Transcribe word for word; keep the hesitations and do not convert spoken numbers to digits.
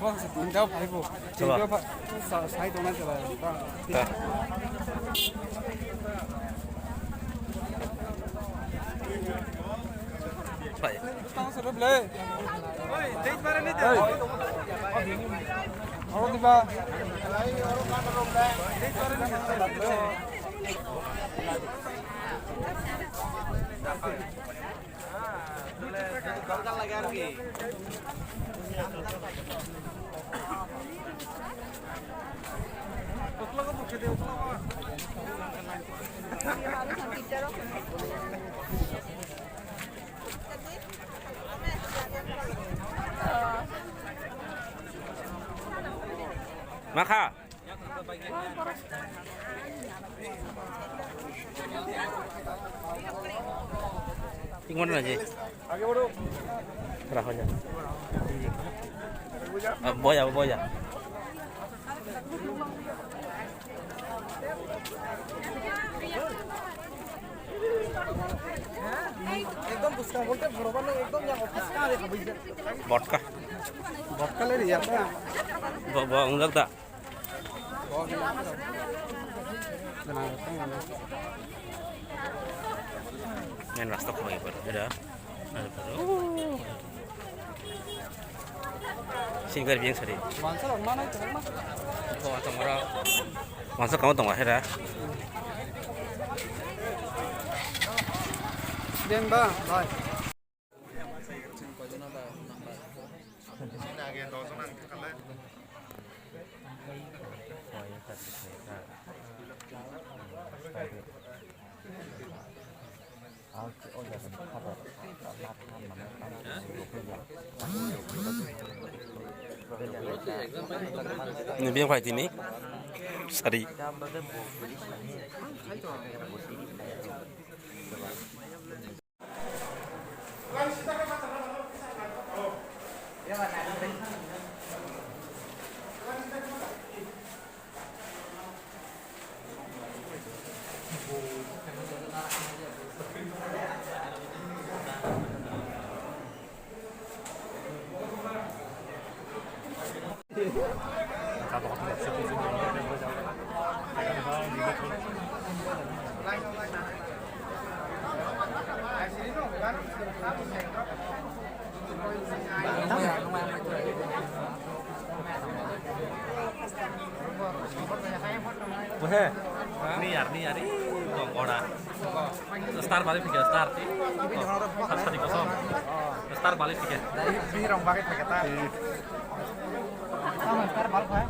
Boss, tinta phaibo. Chalo. Tinta phai-, sa-, sai dona chalo. Ta. Phai. Tang sero ble. Oi, tei pare ni ta. Oi. Oro diba. Makha. Tingwan aja. Raho aja. Ah, boya, boya. Ekdom buskang bolte boroban ekdom yang office ka re habija. Vodka. Vodka le ya. Bo, bo, ungjak da. Main rasta khumai bar, hera. Singkar biyang sari. Wansa rok manai tongma. Bo tongmara. Wansa kamo tongma, hera. Bemba, bhai. Ni biyang phai tini. Sari. Ni yar, ni yar, ih, tong ora. Star balik tiga, star. Star, star di kosong. Star balik tiga. Dari bini rong balik tiga ta. Sama star balik, ha?